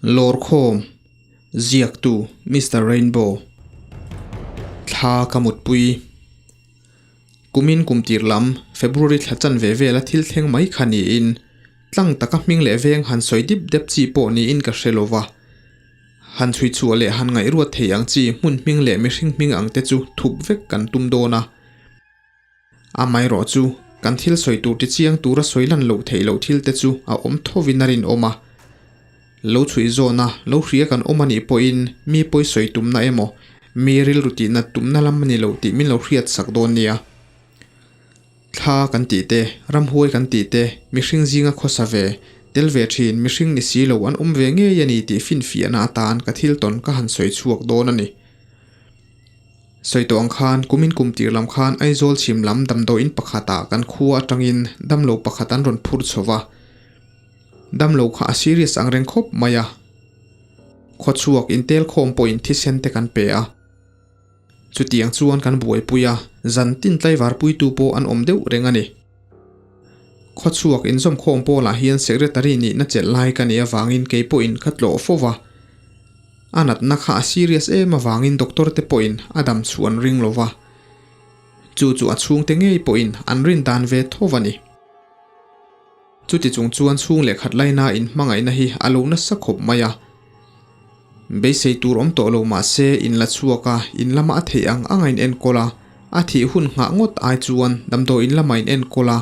Lawrkhawm, Ziaktu, Mister Rainbow. Thla ka mutpui. Kumin kum tir lam, February thla chanve vela thil thleng mai kha niin, tlang taka hming leh veng han sawi dip dep chi pawh niin ka hre lo va. Han chhui chhuah leh han ngaihruat thei ang chi hmun hming leh mihring hming ang te chu thup vek kan tum dawn a. Amaherawh chu, kan thil sawi tur ti chiang tura sawi lan loh theih loh thil te chu a awm thovin a rinawm a. Lo chhuih zawna lo hria kan awm a nih pawhin mi pawi sawi tumna emaw, mi rilru tihnat tumna lam a ni lo tih min lo hriat sak dawn nia. Thla kan tih te, ramhuai kan tih te, mihring zinga khawsa ve, tel ve thin mihring ni si lo an awm ve ngei a ni tih finfiahna atan ka thil tawn ka han sawi chhuak dawn a ni. Sawi tawh ang khan kumin kum tir lam khan Aizawl chhim lam damdawiin pakhatah kan khua atangin damlo pakhat an rawn phur chho va. Damlo kha a serious ang reng khawp mai a. Khawchhuak intel khawm pawhin thisen te kan pe a. Chutiang chuan kan buaipui a, zan tin tlaivar puitu pawh an awm deuh reng a ni. Khawchhuak inzawm khawm pawlah hian secretary nihna chelh lai ka nih avangin kei pawhin ka tlawh fo va. A natna kha a serious em avangin doctor te pawhin a dam chhuah an ring lo va. Chu chu a chhungte ngei pawhin an rin dan ve tho a ni. Chuti chung chuan chhung leh khat laina inhmangaihna hi a lo nasa khawp mai a. Beisei tur awm tawh lo mah se in la chhuak a, in lama a theih ang anga in enkawl a, a thih hun nghah ngawt ai chuan damdawiin lama in enkawl a,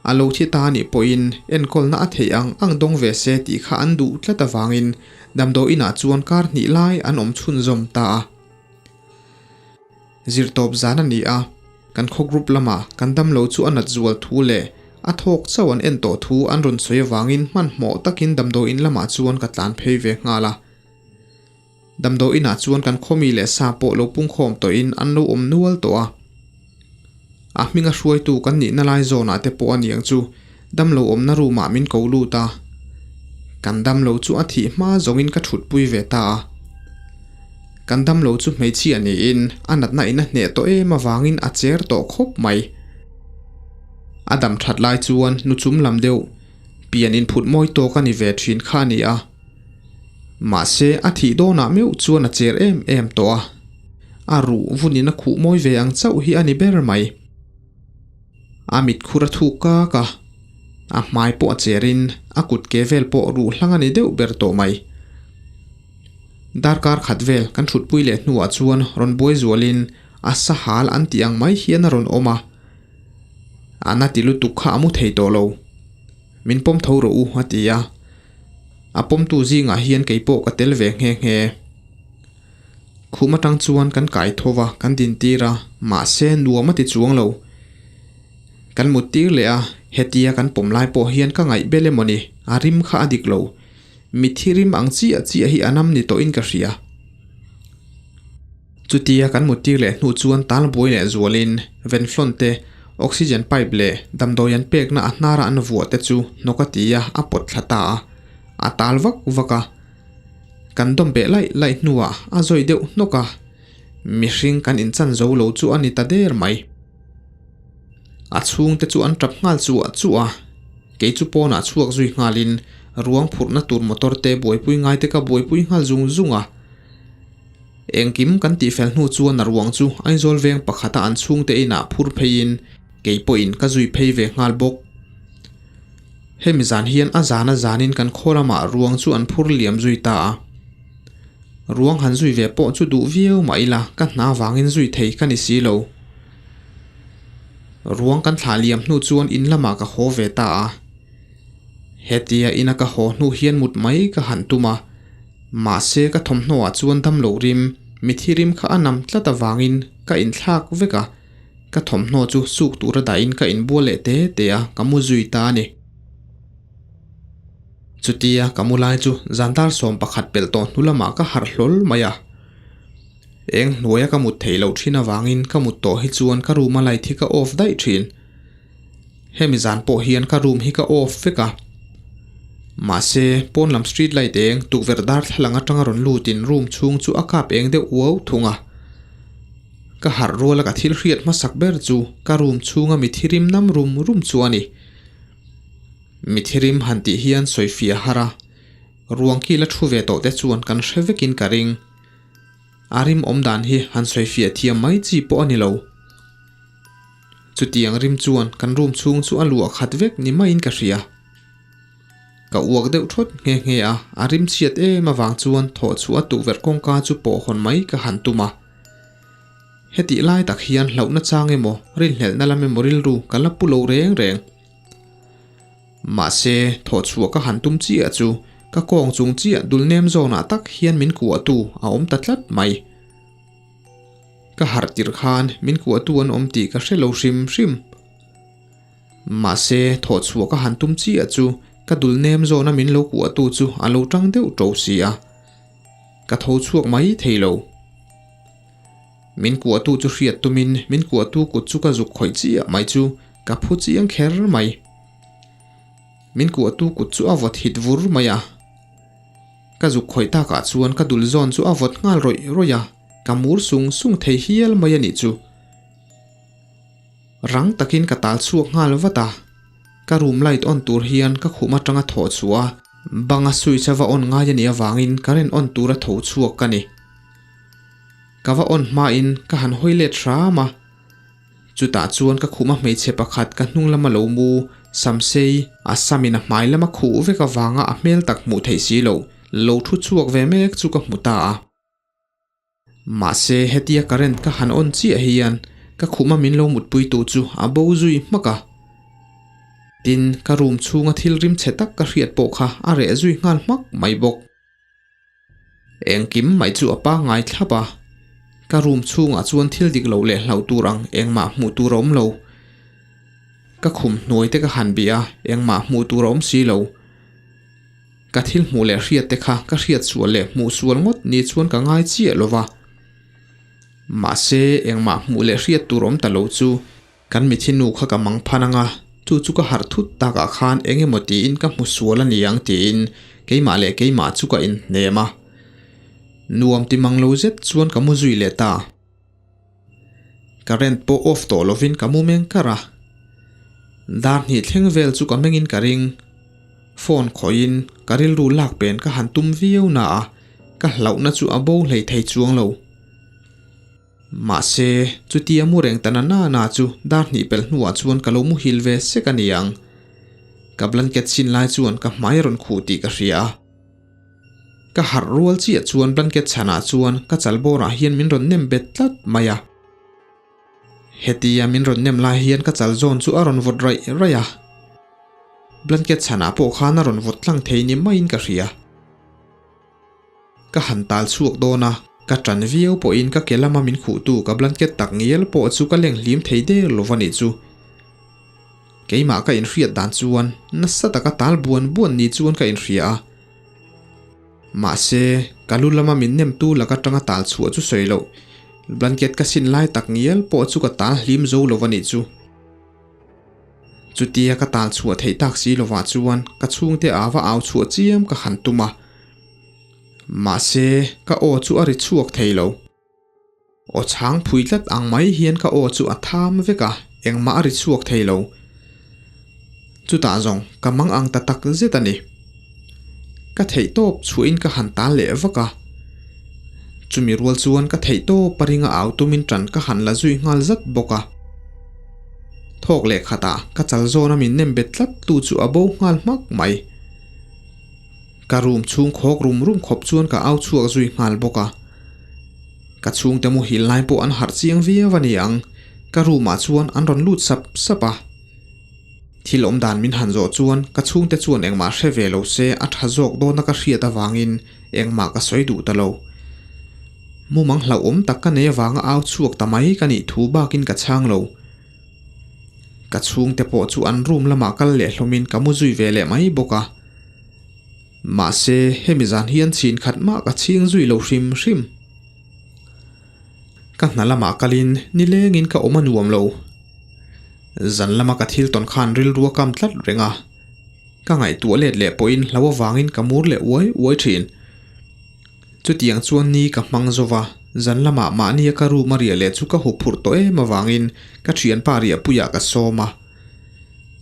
a lo thi ta anih pawhin enkawlna a theih ang ang dawng ve se tih kha an duh tlat avangin damdawiinah chuan kar hnih lai an awm chhunzawm ta a. Zirtawp zan a ni a, kan khaw group lama kan damlo chu a nat zual thu leh a thawk chauh an en tawh thu an rawn sawi avangin hmanhmawh takin damdawiin lamah chuan ka tlan phei ve nghal a. Damdawiinah chuan kan khawmi leh sa pawh lo pungkhawm tawhin an lo awm nual tawh a. A hminga hruaitu kan nihna lai zawnah te pawh a niang chu damlo awmna room ah min ko lut a. Kan damlo chu a thih hma zawngin ka thutpui ve ta a. Kan damlo chu hmeichhia niin a natna in a hneh tawh em avangin a cher tawh khawp mai. A dam that lai chuan nu chum lam deuh pian inphut mawi tawk a ni ve thin kha a ni a. Mahse a thih dawnah meuh chuan a cher em em tawh a. A ruh vunin a khuh mawi ve ang chauh hi a ni ber mai. A mit khur a thuk kak a, a hmai pawh a cherin a kut ke vel pawh ruh hlang a ni deuh ber tawh mai. Darkar khat vel kan thutpui leh hnuah chuan rawn buai zualin a sahal an tih ang mai hian a rawn awm a. A na ti lutuk kha a mu thei tawh lo. Min pawm tho rawh u a ti a. A pawmtu zingah hian kei pawh ka tel ve nghe nghe. Khum atang chuan kan kai tho va, kan din tir a, mahse nuam a ti chuang lo. Kan mut tir leh a, hetia kan pawm lai pawh hian ka ngaih bel emaw ni, a rim kha a dik lo. Mitthi rim ang chiah chiah hi a nam ni tawhin ka hria. Chutia kan mut tir leh hnu chuan tal buai leh zualin venflon te, oxygen pipe leh damdawi an pekna a hnara an vuah te chu hnawk a ti a, a pawt thla ta a, a tal vak vak a. Kan dawm beh laih laih hnuah a zawi deuh hnawk a, mihring kan inchan zo lo chu a ni ta der mai. A chhungte chu an tap nghal chuah chuah a, kei chu pawnah chhuak zui nghalin ruang phurhna tur motor te buaipui ngaite ka buaipui nghal zung zung a. Engkim kan tihfel hnu chuan a ruang chu Aizawl veng pakhata an chhungte inah phur pheiin kei pawhin ka zui phei ve nghal bawk. Hemi zan hian a zana zanin kan khaw lamah ruang chu an phur liam zui ta a. Ruang han zui ve pawh chu duh viau mah ila ka hna vangin zui thei ka ni si lo. Ruang kan thlah liam hnu chuan in lamah ka haw ve ta a. Hetia ina ka haw hnu hian mut mai ka han tum a. Mahse ka thawmhnaw ah chuan damlo rim, mithi rim kha a nam tlat avangin ka inthlak vek a, ka thawmhnaw chu suk tura dahin ka inbual leh te te a, ka mu zui ta a ni. Chutia ka mu lai chu zandar 11 pelh tawh hnu lamah ka harh hlawl mai a. Eng hnuaia ka mut theih loh thin avangin ka mut tawh hi chuan ka room a light hi ka off daih thin. Hemi zan pawh hian ka room hi ka off vek a. Mahse, pawn lam street light eng tukverh darthlalang atanga rawn lutin room chhung chu a kap eng deuh uau thung a. Ka harh ruala ka thil hriat hmasak ber chu ka room chhunga mithi rim nam rum rum chu a ni. Mithi rim han tih hian sawi fiah har a. Ruang kila thu ve tawh te chuan kan hre vekin ka ring. A rim awm dan hi han sawi fiah thiam mai chi pawh a ni lo. Chutiang rim chuan kan room chhung chu a luah khat vek ni maiin ka hria. Ka uak deuh thawt nghe nghe a, a rim chhiat em avang chuan thawh chhuah a tukverh kawngka chu pawh hawn mai ka han tum a. Hetih lai tak hian hlauhna chang emaw, rinhlelhna lam emaw rilru ka la pu lo reng reng. Mahse, thawh chhuah ka han tum chiah chu ka kawng chung chiah dul nem zawnah tak hian min kuahtu a awm ta tlat mai. Ka harh tirh khan min kuahtu an awm tih ka hre lo hrim hrim. Mahse, thawh chhuah ka han tum chiah chu ka dul nem zawna min lo kuahtu chu a lo tang deuh ṭo si a. Ka tho chhuak mai thei lo. Min kuahtu chu hriat tumin min kuahtu kut chu ka zuk khawih chiah mai chu ka phu chiang kher mai. Min kuahtu kut chu a vawt hit vur mai a. Ka zuk khawih takah chuan ka dul zawn chu a vawt nghal rawih rawih a, ka mur sung sung thei hial mai a nih chu. Rang takin ka tal chhuak nghal vat a, ka room light on tur hian ka khum atanga thawh chhuah a, banga switch a va on ngai a nih avangin current on tura tho chhuak ka ni. Ka va on hmain ka han hawi let hram a, chutah chuan ka khuma hmeichhe pakhat ka hnung lama lo mu Samsei a samin a hmai lama khuh vek avanga a hmel tak hmuh theih si loh lo thu chhuak ve mek chu ka hmu ta a. Mahse hetia current ka han on chiah hian ka khuma min lo mutpui tu chu a bo zui hmak a. Tin, ka room chhunga thil rim chhe tak ka hriat pawh kha a reh zui nghal hmak mai bawk. Engkim mai chu a pangngai thlap a, ka room chhungah chuan thil dik lo leh hlauh tur ang engmah hmuh tur a awm lo. Ka khum hnuai te ka han bih a, engmah hmuh tur a awm si lo. Ka thil hmuh leh hriat te kha ka hriat sual leh hmuh sual ngawt ni chuan ka ngai chiah lo va. Mahse engmah hmuh leh hriat tur awm ta lo chu Kan mithi nu kha ka mang phan anga, chu chu ka harh thut takah khan eng emaw tiin ka hmu sual a ni ang tiin keimah leh keimah chu ka inhnem a. Nuam ti mang lo zet chuan ka mu zui leh ta. Current pawh off tawh lovin ka mu meng kar a. Dar hnih thleng vel chu ka mengin ka ring. Phone khawihin ka rilru lak pen ka han tum viau na a, ka hlauhna chu a bo hlei thei chuang lo. Mahse, chutia mu reng ta na na na chu dar hnih pelh hnuah chuan ka lo muhil ve sek a ni ang. Ka blanket sin lai chuan ka hmai a rawn khuh tih ka hria a. Ka harh rual chiah chuan blanket chhanah chuan ka chal bawrah hian min rawn nem bet tlat mai a. Hetia min rawn nem lai hian ka chal zawn chu a rawn vawt raih raih a. Blanket chhanah pawh khan a rawn vawt tlang thei ni maiin ka hria. Ka han tal chhuak dawn a, ka ṭan viau pawhin ka ke lama min khuhtu ka blanket tak ngial pawh chu ka leng hlim thei der lo va nih chu. Keimah ka inhriat dan chuan nasa taka tal buan buan ni chuan ka inhria a. Mahse, ka lu lama min nemtu laka ṭanga tal chhuah chu sawi loh, blanket ka sin lai tak ngial pawh chu ka tal hlim zo lo va nih chu. Chutia ka tal chhuah theih tak si lovah chuan ka chhungte a va au chhuah chiam ka han tum a. Mahse, ka aw chu a ri chhuak thei lo. Aw chhang phui tlat ang mai hian ka aw chu a tham vek a, engmah a ri chhuak thei lo. Chutah zawng ka mang ang ta tak zet a ni. Ka theih tawp chhuahin ka han tal leh vak a. Chumi rual chuan ka theih tawp a ringa au tumin ṭan ka han la zui nghal zat bawk a. Thawk leh khatah ka chal zawna min nem bet tlat tu chu a bo nghal hmak mai. Ka room chhung khawk rum rum khawp chuan ka au chhuak zui nghal bawk a. Ka chhungte muhil lai pawh an harh chiang viau a ni ang, ka room ah chuan an rawn lut sap sap a. Thil awm dan min han zawh chuan ka chhungte chuan engmah hre ve lo se a tha zawk dawna ka hriat avangin engmah ka sawi duh ta lo. Mumang hlauhawm tak ka nei avanga au chhuak ta mai ka nih thu bakin ka chhang lo. Ka chhungte pawh chu an room lamah kal leh hlawmin ka mu zui ve leh mai bawk a. Mahse hemi zan hian chhin khat mah ka chhing zui lo hrim hrim. Ka hna lamah kalin nilengin ka awm a nuam lo. Zan lama ka thil tawn khan rilru a kam tlat reng a, ka ngaihtuah let leh pawhin hlo avangin ka mur leh uai uai thin. Chutiang chuan ni ka hmang zo va, zan lamah mahnia ka room a riah leh chu ka hup phurh tawh em avangin ka thianpa riahpuiah ka sawm a.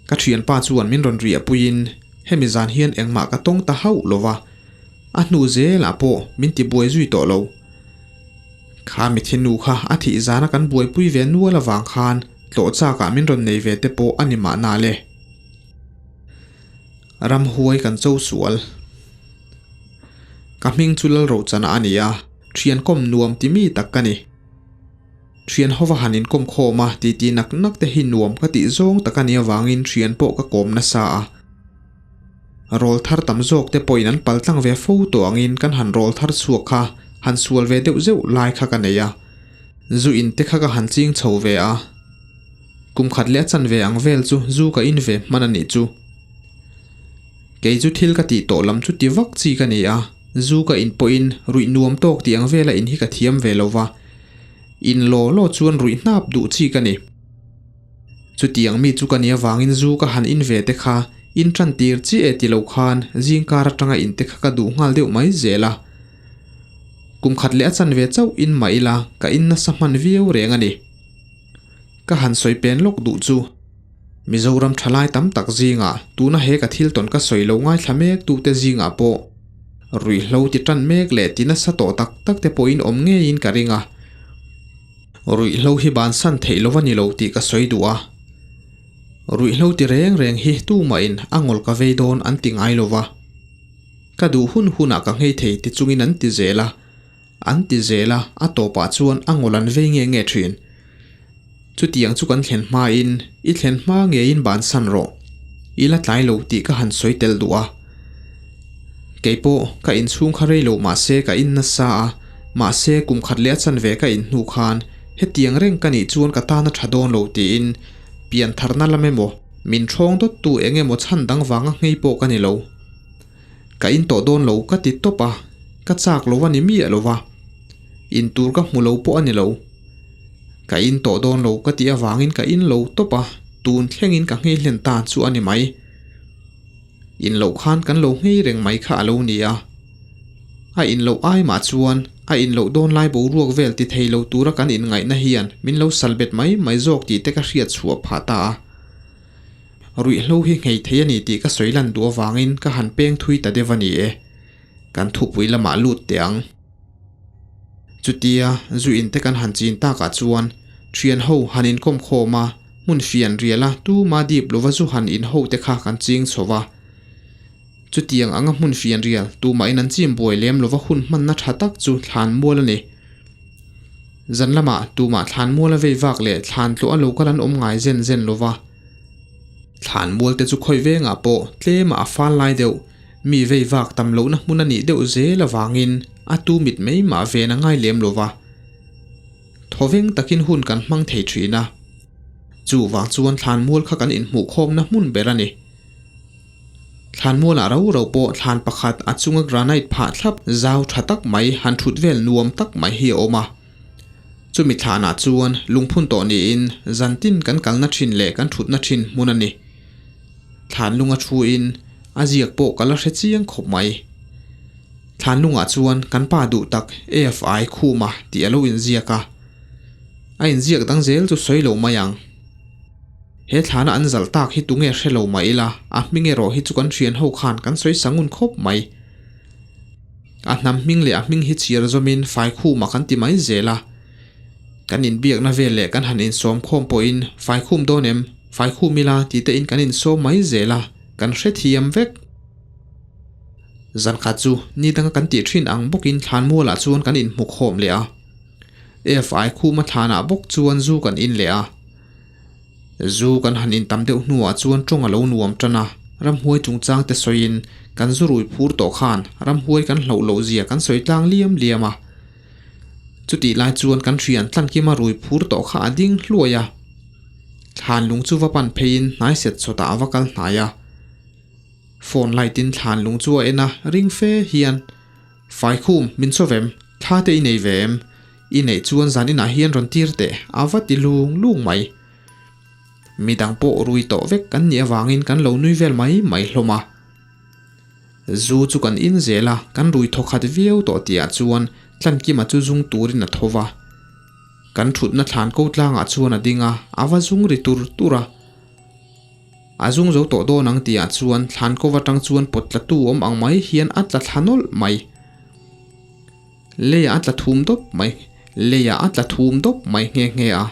Ka thianpa chuan min rawn riahpuiin hemi zan hian engmah ka tawng ta hauh lo va. A hnu zelah pawh min ti buai zui tawh lo. Kha mithi nu kha a thih zana kan buaipui ve nual avang khan tlawh chakah min rawn nei ve te pawh a ni mahna le. Ramhuai kan cho sual. Ka hming chu Lalrochana a ni a, thian kawm nuam ti mi tak ka ni. Thian hova han inkawm khawm a titi nak nak te hi nuam ka tih zawng tak a nih avangin thian pawh ka kawm nasa a. Rawl thar tam zawk te pawhin an pal tlang ve fo tawh angin kan han rawl thar chhuak kha han sual ve deuh zeuh lai kha ka nei a. Zu in te kha ka han ching chho ve a. Kum khat leh a chanve ang vel chu zu ka in ve hman a nih chu. Kei chu thil ka tih tawh lam chu ti vak chi ka ni a, zu ka in pawhin ruih nuam tawk tih ang vela in hi ka thiam ve lo va. In law law chuan ruih hnap duh chi ka ni. Chutiang mi chu ka nih avangin zu ka han in ve te kha in tan tir chiah e ti lo khan zingkar atanga in te kha ka duh nghal deuh mai zel a. Kum khat leh a chanve chauh in mah ila ka in nasa hman viau reng a ni. Ka han sawi pen lawk duh chu. Mizoram thalai tam tak zingah tuna he ka thil tawn ka sawi lo ngaithla mek tute zingah pawh ruihhlo ti tan mek leh ti nasa tawh tak tak te pawhin awm ngeiin ka ring a. Ruihhlo hi bansan theih lo a ni lo tih ka sawi duh a. Ruihhlo ti reng reng hi tumahin a ngawl ka vei dawn an ti ngai lo va. Ka duh hun hunah ka nghei thei ti chungin an ti zel a. An ti zel a, a tawpah chuan a ngawl an vei nge nge thin. Chutiang chu kan thlen hmain, i thlen hma ngeiin bansan rawh. I la tlai lo tih ka han sawi tel duh a. Kei pawh ka inchhung kha rei lo mahse ka in nasa a, mahse kum khat leh a chanve ka in hnu khan hetiang reng ka nih chuan ka tan a tha dawn lo tiin pian tharna lam emaw min thawng dawttu eng emaw chhan dang vanga nghei pawh ka ni lo. Ka in tawh dawn lo ka ti tawp a, ka chak lo a ni miah lo va, in tur ka hmu lo pawh a ni lo. Ka in tawh dawn lo ka tih avangin ka in lo tawp a, tun thlengin ka nghei hlen ta chu a ni mai. In loh khan kan lo nghei reng mai kha a lo ni a. A in loh ai mah chuan a in loh dawn lai boruak vel ti thei lo tura kan inngaihna hian min lo sal bet mai mai zawk tih te ka hriat chhuah phah ta a. Ruihhlo hi nghei thei a ni tih ka sawi lan duh avangin ka han peng thui ta deuh a ni e. Kan thupui lamah lut teh ang. Chutia zu in te kan han chin takah chuan thian ho han inkawm khawm a, hmun fian rial a tuma dip lova zu han in ho te kha kan ching chho va. Chutiang anga hmun fian rial tumah in an chim buai lem lova hun hmanna tha tak chu thlan mual a ni. Zan lamah tumah thlan mual a vei vak leh thlan tlawh a lo kal an awm ngai zen zen lova. Thlan mual te chu khawi vengah pawh tlemah a fal lai deuh. Mi vei vak tam lohna hmun a nih deuh zel avangin a tu mit mai mah ven a ngai lem lo va. Thawveng takin hun kan hmang thei thin a. Chuvang chuan thlanmual kha kan inhmuhkhawmna hmun ber a ni. Thlanmualah rau rau pawh thlan pakhat a chunga granite phah thlap zau tha tak mai han thut vel nuam tak mai hi a awm a. Chumi thlanah chuan lungphun tawh niin zantin kan kalna thin leh kan thutna thin hmun a ni. Thlanlunga thuin a ziak pawh ka la hre chiang khawp mai. Thlanlungah chuan kan pa duh tak AFI Khuma tih a lo inziak a. A inziak dang zel chu sawi lo mai ang. He thlana an zalh tak hi tunge hre lo mah ila, a hming erawh hi chu kan hrian ho khan kan sawi sangun khawp mai. A hnam hming leh a hming hi chhiar zawmin Faikhuma kan ti mai zel a. Kan inbiakna vel leh kan han insawm khawm pawhin Faikhum dawn em? Faikhum ila tih te in kan insawm mai zel a, kan hrethiam vek. Zankhat chu ni danga kan tih thin ang bawkin thlanmualah chuan kan inhmu khawm leh a. FI khuma thlanah bawk chuan zu kan in leh a. Zu kan han in tam deuh hnuah chuan tawng a lo nuam tan a, ramhuai chungchang te sawiin kan zu rui phur tawh khan ramhuai kan hloh loh zia kan sawi tlang liam liam a. Chutih lai chuan kan hrian tlankima rui phur tawh kha a ding hluai a. Thlan lung chu va pan pheiin hnai set chawtah a va kal hnai a. Phone light in thlan lung chu a en a, ring fe hian, Faikhum, min chawvem, thla te i nei ve em? I neih chuan zan inah hian rawn tir teh, a va ti lung lung mai. Midang pawh rui tawh vek kan nih avangin kan lo nui vel mai mai hlawm a. Zu chu kan in zel a, kan rui thaw khat viau tawh tihah chuan Tlankima chu zung turin a tho va. Kan thutna thlan ko tlangah chuan a ding a, a va zung ri tur tur a. A zung zo tawh dawn ang tihah chuan thlan kova tang chuan pawt tlatu awm ang mai hian a tla thla nawlh mai. Leiah a tla thum dawp mai, leiah a tla thum dawp mai nghe nghe a.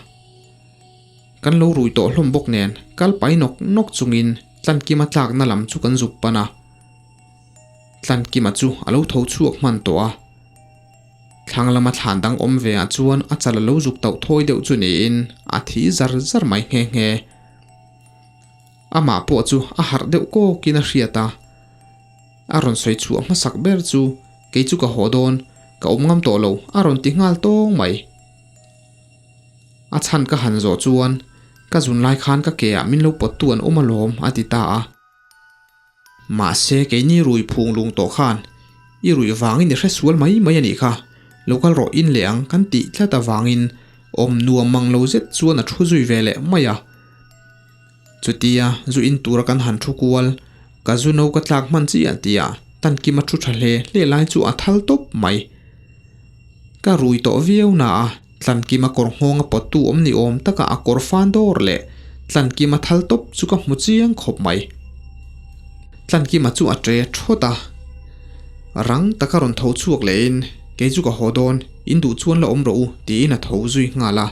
Kan lo rui tawh hlawm bawk nen kal pai nawk nawk chungin Tlankima tlakna lam chu kan zuk pan a. Tlankima chu a lo tho chhuak hman tawh a. Thlang lama thlan dang awm ve ah chuan a chal a lo zuk tauh thawi deuh chu niin a thi zar zar mai nghe nghe. Amah pawh chu a harh deuh kawkin a hriat a. A rawn sawi chhuah hmasak ber chu kei chu ka haw dawn, ka awm ngam tawh lo a rawn ti nghal tawng mai. A chhan ka han zawh chuan ka zun lai khan ka ke ah min lo pawt tu an awm alawm a ti ta a. Mahse keini rui phung lung tawh khan i ruih vangin i hre sual mai mai a nih kha, lo kal rawh in leh ang kan tih tlat avangin awm nuam mang lo zet chuan a thu zui ve leh mai a. Chutia zu in tura kan han thu kual, ka zu no ka tlak hman chiah tihah Tankima thu tha hle hle lai chu a thal tawp mai. Ka rui tawh viau na a, Tlankima kawr nghawng a pawttu awm ni awm taka a kawr fan dawr leh Tlankima thal tawp chu ka hmu chiang khawp mai. Tlankima chu a ṭe ṭhawt a, rang taka rawn tho chhuak lehin, Kei chu ka haw dawn, in duh chuan la awm rawh u, tiin a tho zui nghal a.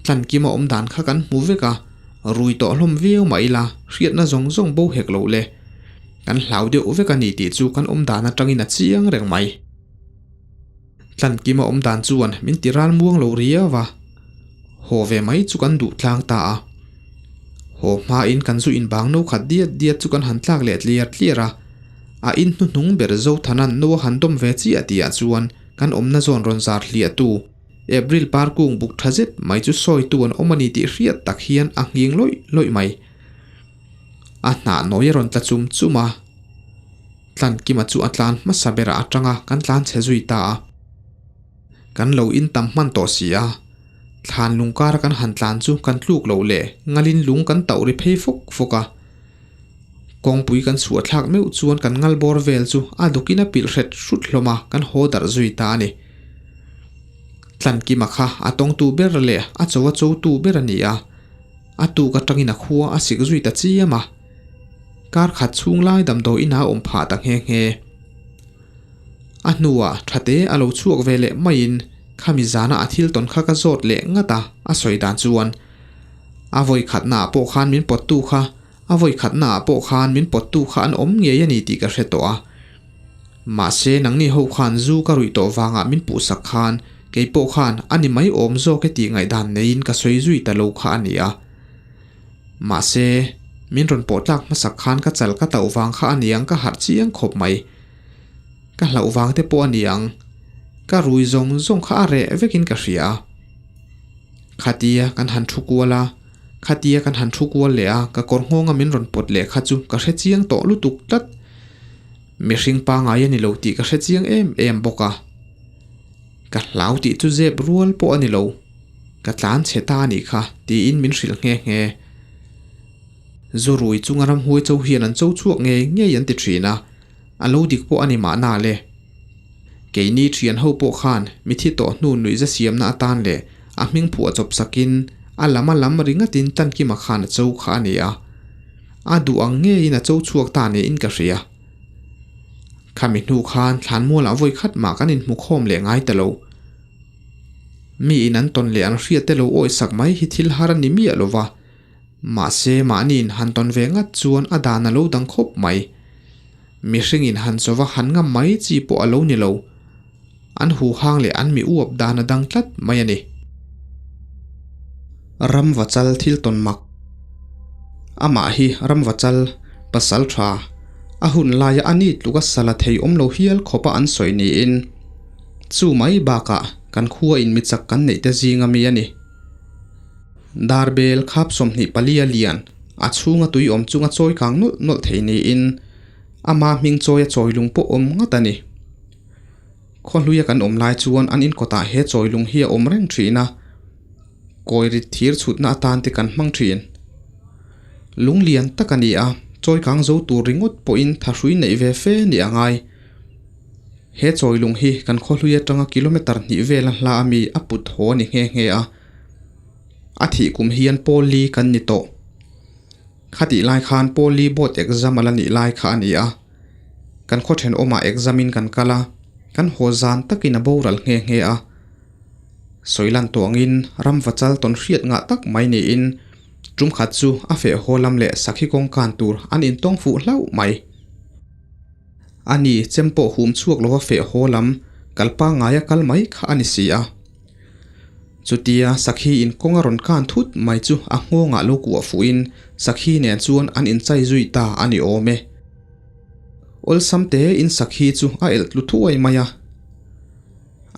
Tlankima awm dan kha kan hmu vek a, rui tawh hlawm viau mah ila hriatna zawng zawng bo hek loh le. Kan hlau deuh vek a ni tih chu kan awm dan aṭangin a chiang reng mai. Tlankima awm dan chuan min ti ral muang lo riau a, haw ve mai chu kan duh tlang ta a. Haw hmain kan zu inbang no khat diat diat chu kan han tlak leh tliar tliar a, a in hnuhnung ber Zothana'n no a han dawm ve chiah tihah chuan kan awmna zawn rawn zar hliahtu April par kung buk tha zet mai chu sawitu an awm a ni tih hriat tak hian a nghing lawih lawih mai. A hnah nawi a rawn tla chum chum a. Tlankima chu a tlan hmasa berah atanga kan tlan chhe zui ta a. Kan lo in tam hman tawh si a, thlan lung kara kan han tlan chu kan tluk loh leh ngalin lung kan tauh ri phei fawk fawk a. Kawngpui kan chhuah thlak meuh chuan kan ngal bawr vel chu a dukin a pilh hret hrut hlawm a, kan haw darh zui ta a ni. Tlankima kha a tawngtu ber leh a cho a chotu ber a ni a, a tuk atangin a khua a sik zui ta chiam a. Kar khat chhung lai damdawi inah a awm phah ta nghe nghe. A hnuah thate a lo chhuak ve leh maiin khami zana a thil tawn kha ka zawt leh ngat a, a sawi dan chuan a vawi khatnaah pawh khan min pawttu kha a vawi khatnaah pawh khan min pawttu kha an awm ngei a ni tih ka hre tawh a. Mahse nangni ho khan zu ka ruih tawh vangah min puhsak khan kei pawh khan a ni mai awm zawk e tih ngaihdan neiin ka sawi zui ta lo kha a ni a. Mahse, min rawn pawh tlak hmasak khan ka chal ka tauh vang kha a niang ka harh chiang khawp mai. Ka hlauh vang te pawh a niang. Ka rui zawng zawng kha a reh vekin ka hria a. Khatia kan han thu kual a, khatia kan han thu kual leh a, ka kawr nghawnga min rawn pawt leh kha chu ka hre chiang tawh lutuk tlat. Mihring pangai a ni lo tih ka hre chiang em em bawk a. Ka hlau tih chu zep rual pawh a ni lo. Ka tlan chhe ta a nih kha, tiin min hrilh nghe nghe. Zu rui chunga ramhuai cho hian an cho chhuak ngei ngei an ti thin a, a lo dik pawh a ni mahna le. Keini thian ho pawh khan mithi tawh hnu nuihza siamna atan leh a hming phuah chawp sakin a lam a lam ringatin Tankima khan a cho kha a ni a. A duh ang ngeiin a cho chhuak ta niin ka hria. Khami hnu khan thlanmualah vawi khat mah kan inhmu khawm leh ngai ta lo. Mi in an tawn leh an hriat te lo awih sak mai hi thil har a ni miah lo va, mahse mahni in han tawn ve ngat chuan a dan a lo dang khawp mai. Mihring in han chawva han ngam mai chi pawh a lo ni lo. An huhang leh an mi uap dan a dang tlat mai a ni. Ramvachal thil tawn mak. Amah hi Ramvachal pasal tha, a hun laia a ni tluka sala thei awm lo hial khawpa an sawi niin, Chu mai bakah kan khua in mi chak kan neih te zinga mi a ni. Darbel khap 24 a lian, a chhunga tui awm chunga chawi kang nawlh nawlh thei niin ama hming chawi a chawi lung pawh awm ngat a ni. Khawhluia kan awm lai chuan an inkawtah he chawi lung hi a awm reng thin a, kawi rit thir chhutna atan te kan hmang thin. Lung lian tak a ni a, chawi kang zo tur ringawt pawhin thahrui neih ve fe ni a ngai. He chawilung hi kan khawhlui atanga kilometre hnih vela hla ami a put haw a ni nghe nghe a, a thih kum hian pawl li kan ni tawh. Khatih lai khan Pawli board exam a la nih lai kha a ni a. Kan khaw thenawmah exam in kan kal a, kan haw zan takin a boral nghe nghe a. Sawi lan tawh angin ram va chal tawn hriat ngah tak mai niin tum khat chu a feh haw lam leh sakhi kawng kan tur an intawng fuh hlauh mai. A ni, chem pawh hum chhuak lova feh haw lam kal pangngaia kal mai kha a ni si a. Chutia sakhi in kawng a rawn kan thut mai chu a nghawngah lo kuah fuhin sakhi nen chuan an inchai zui ta a ni awm e. Awlsam te in sakhi chu a elh tlu thuai mai a,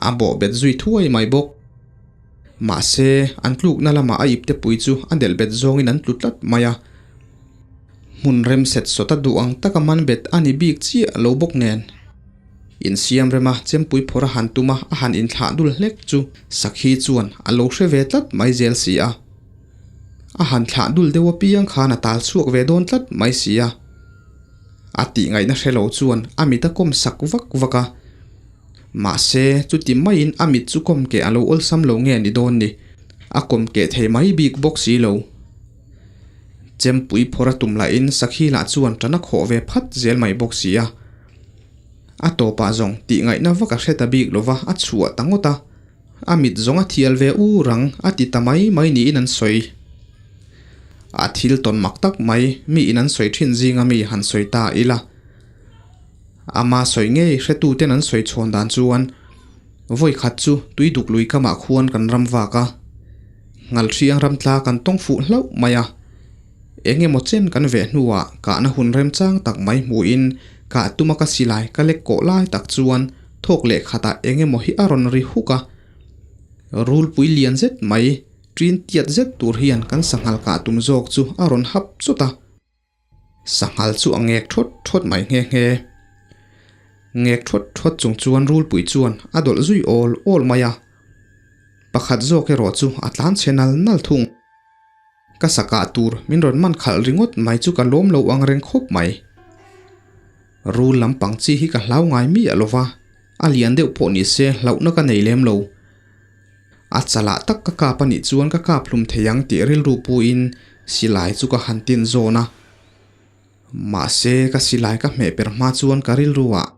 a bawh bet zui thuai mai bawk. Mahse, an tlukna lamah a ipte pui chu a delh bet zawngin an tlu tlat mai a. Hmun rem set sawta duh ang taka man bet a ni bik chiah lo bawk nen. Insiam rema chempui phawrh a han tum a, a han inthlah dul hlek chu Sakhi chuan a lo hre ve tlat mai zel si a. A han thlah dul deuh apiang khan a tal chhuak ve dawn tlat mai si a. A tih ngaihna hre lo chuan a mit a kawm sak vak vak a. Mahse, chuti maiin a mit chu kawm keh a lo awlsam lo nge ni dawn ni, a kawm keh thei mai bik bawk si lo. Chempui phawrh a tum lahin Sakhi lah chuan tan a khawh ve phat zel mai bawk si a. A tawpah zawng tih ngaihna vak a hre ta bik lova a chhuah ta ngawt a, a mit zawng a thial ve ur ang a ti ta mai mai niin an sawi. A thil tawn mak tak mai mi in an sawi thin zinga mi han sawi ta ila. Ama sawi ngei hretuten an sawi chhawn dan chuan vawi khat chu tui duk lui kamah khuan kan ram vak a, ngalhriang ram tla kan tawng fuh hlauh mai a. Eng emaw chen kan veh hnuah kahna hun remchang tak mai hmuhin kah tuma ka silai ka lek kawh lai tak chuan thawk leh khatah eng emaw hi a rawn ri huk a. Rulpui lian zet mai, ṭin tiat zet tur hian kan sanghal kah tum zawk chu a rawn hap chawt a. Sanghal chu a ngek thawt thawt mai nghe nghe. Ngek thawt thawt chung chuan rulpui chuan a dawlh zui awl awl mai a. Pakhat zawk erawh chu a tlan chhe nal nal thung. Ka sakah tur min rawn man khalh ringawt mai chu ka lawm lo ang reng khawp mai. Rul lampang chi hi ka hlau ngai miah lo va, a lian deuh pawh ni se hlauhna ka nei lem lo. A chalah tak ka kap a nih chuan ka kap hlum thei ang tih rilru puin silai chu ka han tin zawn a. Mahse ka silai ka hmeh per hma chuan ka rilru ah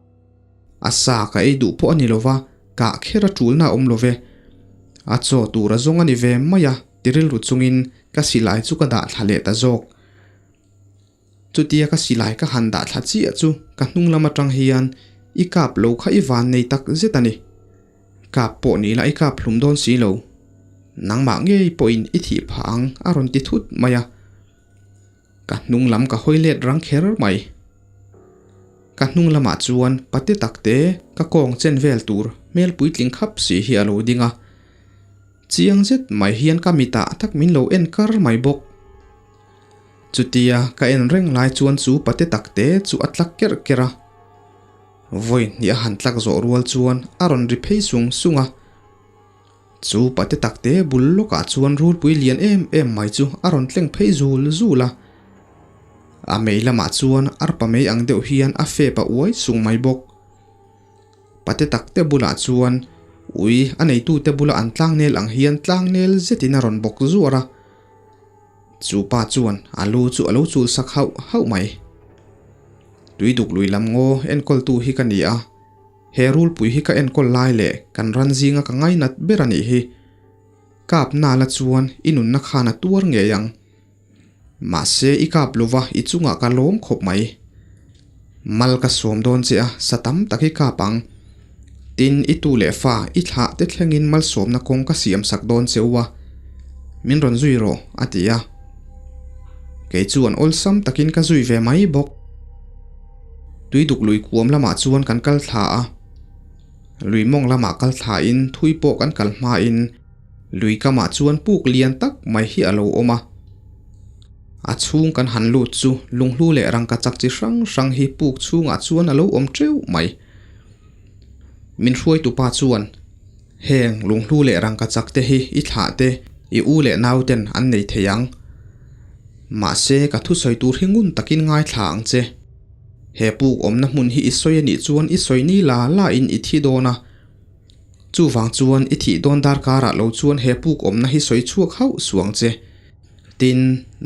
a sa ka ei duh pawh a ni lo va, kah kher a tulna a awm lo ve. A chaw tur a zawng a ni ve mai a. Ti rilru chungin ka silai chu ka dah thla leh ta zawk. Chutia ka silai ka han dah thla chiah chu ka hnung lam atang hian i kap lo kha i van nei tak zet a ni. Kap pawh ni la i kap hlum dawn si lo. Nangmah ngei pawhin i thih phah ang a rawn ti thut mai a. Ka hnung lam ka hawi let rang kher mai. Ka hnung lamah chuan pate takte ka kawng chen vel tur hmel puitling khap si hi a lo ding a. Chiang zet mai hian ka mitah tak min lo en kar mai bawk. Chutia ka en reng lai chuan chu pate takte chu a tlak kerh kerh a. Vawi hnih a han tlak zawh rual chuan a rawn ri phei sung sung a. Chu pate takte bul lawkah chuan rulpui lian em em mai chu a rawn tleng phei zul zul a. A mei lamah chuan arpa mei ang deuh hian a fep a uai sung mai bawk. Pate takte bulah chuan ui a neitute bula an tlangnel ang hian tlangnel zetin a rawn bawk zuar a. Chu pa chuan a lu chu a lo chul sak hauh hauh mai. Tui duk lui lam ngaw enkawltu hi ka ni a, he rulpui hi ka enkawl lai leh kan ran zinga ka ngainat ber a nih hi. Kap nala chuan i nunna khan a tuar ngei ang. Mahse i kap lova i chungah ka lawm khawp mai. Mal ka sawm dawn che a, sa tam tak i kap ang. Tin, i tu leh fa i thlah te thlengin malsawmna kawng ka siam sak dawn che u a, min rawn zui rawh, a ti a. Kei chuan awlsam takin ka zui ve mai bawk. Tuiduk lui kuam lamah chuan kan kal thla a. Lui mawng lamah kal thlain thui pawh kan kal hmain Lui kamah chuan puk lian tak mai hi a lo awm a. A chhung kan han lut chu lunghlu leh rangka chak chi hrang hrang hi puk chhungah chuan a lo awm teuh mai. Min hruaitupa chuan, Heng lunghlu leh rangka chak te hi i thlah te, i u leh nau ten an nei thei ang. Mahse ka thusawi tur hi ngun takin ngaithla ang che. He puk awmna hmun hi i sawi a nih chuan i sawi ni la la in i thi dawn a. Chuvang chuan i thih dawn darkarah lo chuan he puk awmna hi sawi chhuak hauh suang che. Tin,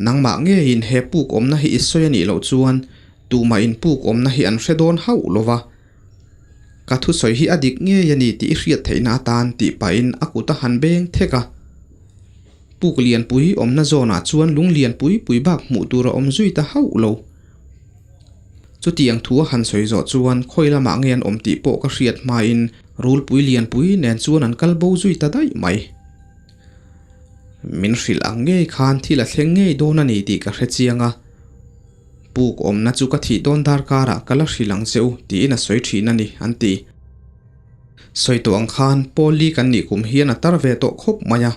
nangmah ngeiin he puk awmna hi i sawi a nih loh chuan tumah in puk awmna hi an hre dawn hauh lo va. Ka thusawi hi a dik ngei a ni tih i hriat theihna atan tih pahin a kut a han beng thek a. Puk lianpui awmna zawnah chuan lung lianpui pui bak hmuh tur a awm zui ta hauh lo. Chutiang thu a han sawi zawh chuan khawi lamah nge an awm tih pawh ka hriat hmain rulpui lianpui nen chuan an kal bo zui ta daih mai. Min hrilh ang ngei khan thil a thleng ngei dawn a ni tih ka hre chiang a. Puk awmna chu ka thih dawn darkarah ka la hrilh ang che u tiin a sawi thin a ni, an ti. Sawi tawh ang khan Paul Lee kan nih kum hian a tar ve tawh khawp mai a.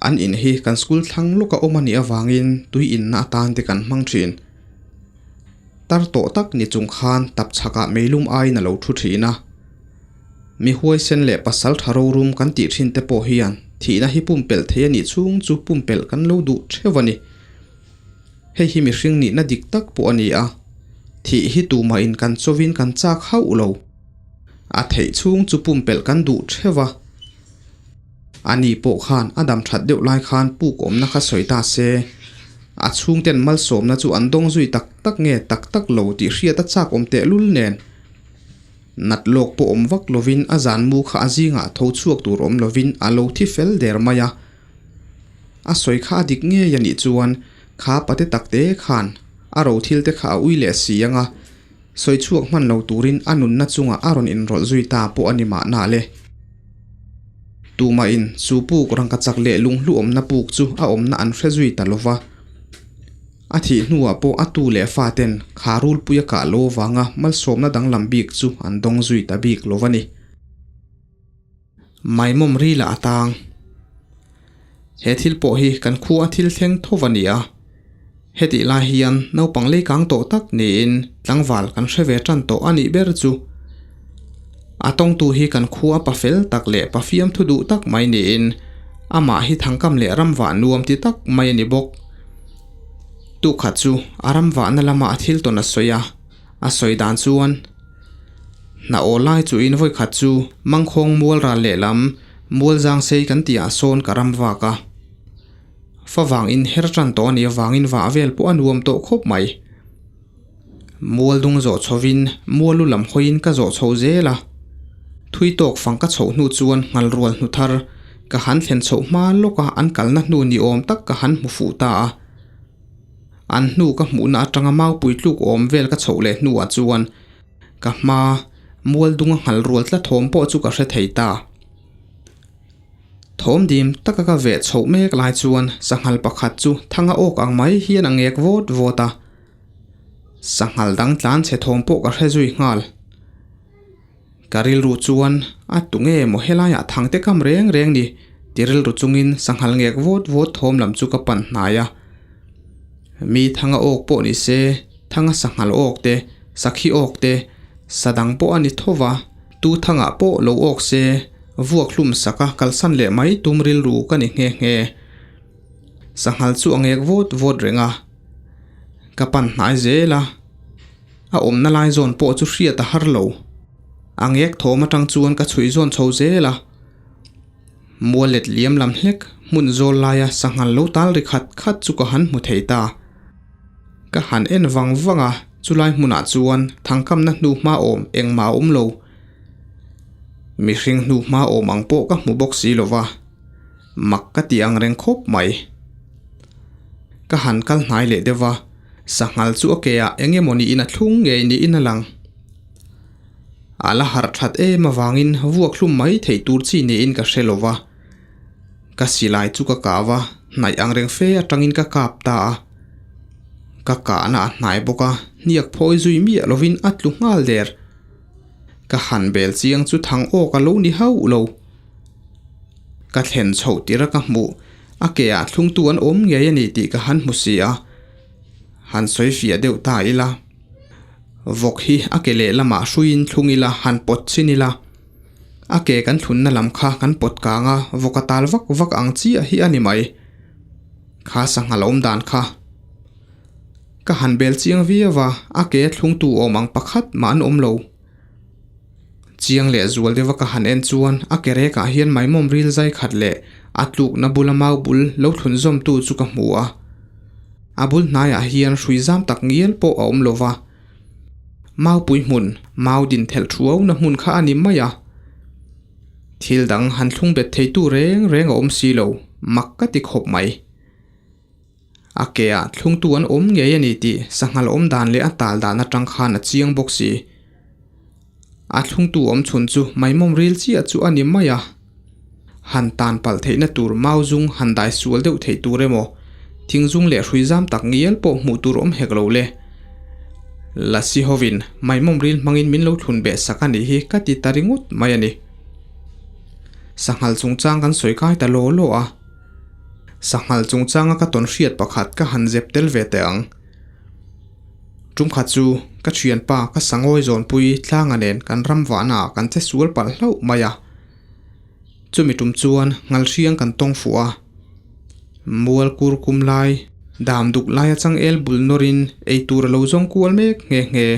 An in hi kan school thlang lawka awm a nih avangin tui inna atan te kan hmang thin. Tar tawh tak ni chung khan tap chhakah meilum aiin a lo thu thin a. Mi huaisen leh pasal tha rorum kan tih thin te pawh hian thihna hi pumpelh thei a nih chhung chu pumpelh kan lo duh theuh a ni. Hei hi mihring nihna dik tak pawh a ni a, thih hi tumahin kan chawin kan chak hauh lo. A theih chhung chu pumpelh kan duh theuh a. Ani pawh khan a dam that deuh lai khan puk awmna kha sawi ta se, a chhungten malsawmna chu an dawng zui tak tak nge tak tak lo tih hriat a chak awm tehlul nen. Nat lawk pawh awm vak lovin a zan mu kha a zingah tho chhuak tur awm lovin a lo thi fel der mai a. A sawi kha a dik ngei a nih chuan kha pate takte khan a ro thil te kha a ui leh si ang a, sawi chhuak hman lo turin a nunna chungah a rawn inrawlh zui ta pawh a ni mahna le. Tumahin chu puk rangkachak leh lunghlu awmna puk chu a awmna an hre zui ta lova. A thih hnuah pawh a tu leh faten kha rulpui a kah lo avanga malsawmna danglam bik chu an dawng zui ta bik lo a ni. Maimawm ri lah a tang. He thil pawh hi kan khua a thil thleng tho a ni a. Hetih lai hian naupang leikang tawh tak niin tlangval kan hre ve tan tawh a nih ber chu. A tawngtu hi kan khua pa fel tak leh pa fiamthu duh tak mai niin amah hi thangkam leh ramvah nuam ti tak mai a ni bawk. Tukhat chu a ramvahna lama a thil tawn a sawi a, a sawi dan chuan hna aw lai chu in vawikhat chu mangkhawng mual ral lehlam mual zang sei kan tih ah sawn ka ram vak a. Favang in her tan tawh a nih avangin vah vel pawh a nuam tawh khawp mai. Mual dung zawh chhovin mual lu lam hawiin ka zawh chho zel a. Thui tawk fang ka chhoh hnu chuan nghal rual hnu thar ka han thlen chhoh hma lawk a an kalna hnu ni awm tak ka han hmu fuh ta a. An hnu ka hmuhna atanga maupui tluk awm vel ka chhoh leh hnuah chuan ka hma mual dunga nghal rual tla thawm pawh chu ka hre thei ta. Thawm dim taka ka veh chhoh mek lai chuan sanghal pakhat chu thanga awk ang mai hian a ngek vawt vawt a. Sanghal dang tlan chhe thawm pawh ka hre zui nghal. Ka rilru chuan a tu nge maw helaiah thang te kam reng reng ni ti rilru chungin sanghal ngek vawt vawt thawm lam chu ka pan hnai a. Mi thanga awk pawh ni se, thanga sanghal awk te, sakhi awk te, sa dang pawh a ni tho va, tu thangah pawh lo awk se, vuak hlum sak a kalsan leh mai tum rilru ka ni nghe nghe. Sanghal chu a ngek vawt vawt reng a, ka pan hnai zel a. A awmna lai zawn pawh chu hriat a har lo. A ngek thawm atang chuan ka chhuih zawn chho zel a. Mual let liam lam hlek hmun zawl laia sanghal lo tal ri khat khat chu ka han hmu thei ta. Ka han en vang vang a, chulai hmunah chuan thangkamna hnu hma awm engmah a awm lo. Mihring hnu hma awm ang pawh ka hmu bawk si lo va, mak ka ti ang reng khawp mai. Ka han kal hnai leh deuh va, sanghal chu a ke ah eng emaw niin a thlung ngei niin a lang. A la harh that em avangin vuak hlum mai theih tur chi niin ka hre lo va. Ka silai chu ka kah va, hnaih ang reng fe atangin ka kap ta a. Ka kahna a hnai bawk a, hniak phawi zui miah lovin a tlu nghal der. Ka han bel chiang chu thang awk a lo ni hauh lo. Ka thlen chhoh tir a ka hmuh, a ke ah thlungtu an awm ngei a ni tih ka han hmu si a. Han sawi fiah deuh ta ila. Vawk hi a ke lehlamah hruiin thlung ila han pawt chin ila. A ke kan thlunna lam kha kan pawt kang a, vawk a tal vak vak ang chiah hi a ni mai. Kha sanghal awm dan kha. Ka han bel chiang viau a, a ke thlungtu awm ang pakhat mah an awm lo. Chiang leh zual deuha ka han en chuan a ke rekah hian maimawm ril zai khat leh. A tlukna bula mau bul lo thlun zawmtu chu ka hmu a. A bul hnaiah hian hrui zam tak ngial pawh a awm lo va. Maupui hmun, mau din thelh thuauna hmun kha a ni mai a. Thil dang han thlung bet theitu reng reng a awm si lo, mak ka ti khawp mai. A ke ah thlungtu an awm ngei a ni tih sanghal awm dan leh a tal dan atang khan a chiang bawk si. A thlungtu awm chhun chu maimawm ril chiah chu a ni mai a. Han tan palh theihna tur mau zung han dai sual deuh theih tur emaw, thing zung leh hrui zam tak ngial pawh hmuh tur awm hek lo le. Lasi hovin maimawm ril hmangin min lo thlun beh sak a nih hi ka ti ta ringawt mai a ni. Sanghal chungchang kan sawi kai ta law law a. Sanghal chungchanga ka tawn hriat pakhat ka han zep tel ve teh ang. Tum khat chu ka thianpa ka sangawi zawnpui tlanga nen kan ram vahna ah kan che sual palh hlauh mai a. Chumi tum chuan ngal hriang kan tawng fuh a. Mual kur kum lai, dam duk lai a changel bul nawrin ei tur a lo zawng kual mek nghe nghe.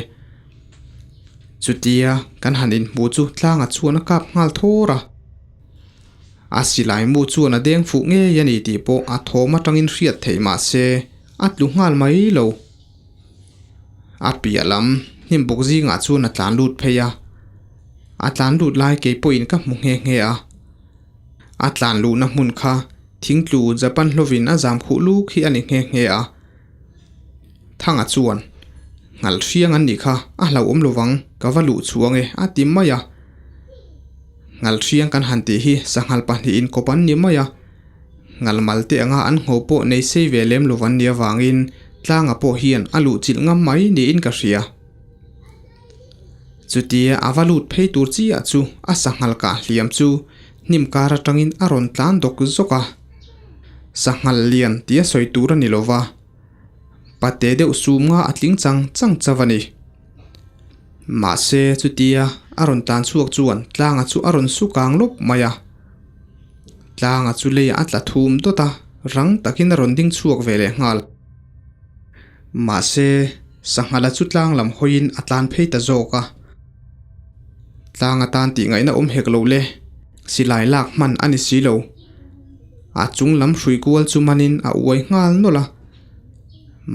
Chutia kan han inhmuh chu tlanga chuan a kap nghal thawr a. A silai mu chuan a deng fuh ngei a ni tih pawh a thawm atangin hriat theih mah se a tlu nghal mai lo. A piah lam hnim buk zingah chuan a tlan lut phei a, a tlan lut lai kei pawhin ka hmu nghe nghe a. A tlan luhna hmun kha thingtlu Japan hlawin a zam khuh luk hi a ni nghe nghe a. Thanga chuan, Ngalh hriang an nih kha, a hlauhawm lovang, ka va luh chhuang e, a ti mai a. Ngalh hriang kan han tih hi sanghal pahnihin kawp an ni mai a. Ngal mal te anga an ngho pawh nei sei ve lem lo an nih avangin tlanga pawh hian a luh chilh ngam mai niin ka hria. Chutia a va lut phei tur chiah chu a sanghal kah hliam chu hnim kar atangin a rawn tlan dawk zawk a. Sanghal lian tia sawi tur a ni lo va, pate deuh sum nga a tling chang chang chauh a ni. Mahse chutia a rawn tlan chhuak chuan tlanga chu a rawn su kang lawp mai a. Tlanga chu leiah a tla thum dawt a, rang takin a rawn ding chhuak ve leh nghal. Mahse, Sanghala chu tlang lam hawiin a tlan phei ta zawk a. Tlang atan tih ngaihna awm hek lo le, silai lak hman a ni si lo. A chung lam hrui kual chu manin a uai nghal nawlh a.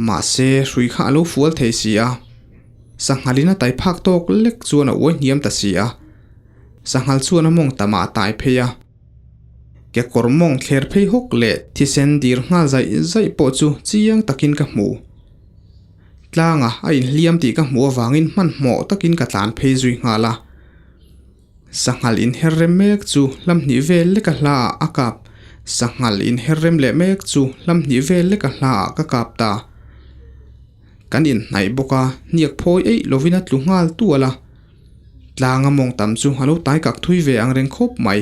Mahse, hrui kha a lo fual thei si a. Sanghalin a tai phak tawk lek chuan a uai hniam ta si a. Sanghal chuan a mawng tamah a tai phei a. Kekawr mawng thler phei hawk leh thisen dir nghal zaih zaih pawh chu chiang takin ka hmu. Tlanga a inhliam tih ka hmuh avangin hmanhmawh takin ka tlan phei zui nghal a. Sanghal inher rem mek chu hlam hnih vel leka hla ah a kap. Sanghal inher rem leh mek chu hlam hnih vel leka hla ah ka kap ta. Kan inhnaih bawk a, hniak phawi eih lovin a tlu nghal tual a. Tlanga mawng tam chu a lo tai kak thui ve ang reng khawp mai.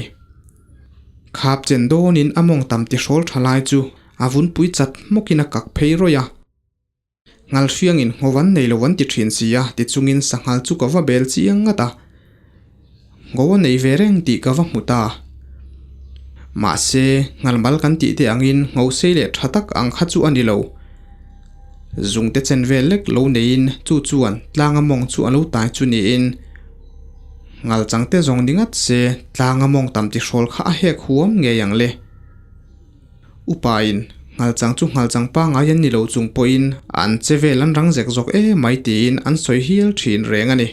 Khap chen dawnin a mawng tam ti hrawl tha lai chu a vunpui chat hmawkin a kak phei rawih a. Ngal hriangin ngho an nei lo an ti thin si a ti chungin sanghal chu ka va bel chiang ngat a. Ngho a nei ve reng tih ka va hmu ta. Mahse, ngalmal kan tih te angin ngho sei leh tha tak ang kha chu a ni lo. Zungte chen vel lek lo neiin chu chuan tlanga mawng chu a lo tai chu niin ngal changte zawng ni ngat se tlanga mawng tam ti hrawl kha a hek huam ngei ang le. Upain ngal chang chu ngal chang pangngai an ni lo chung pawhin an che vel an rang zek zawk em mai tiin an sawi hial thin reng a ni.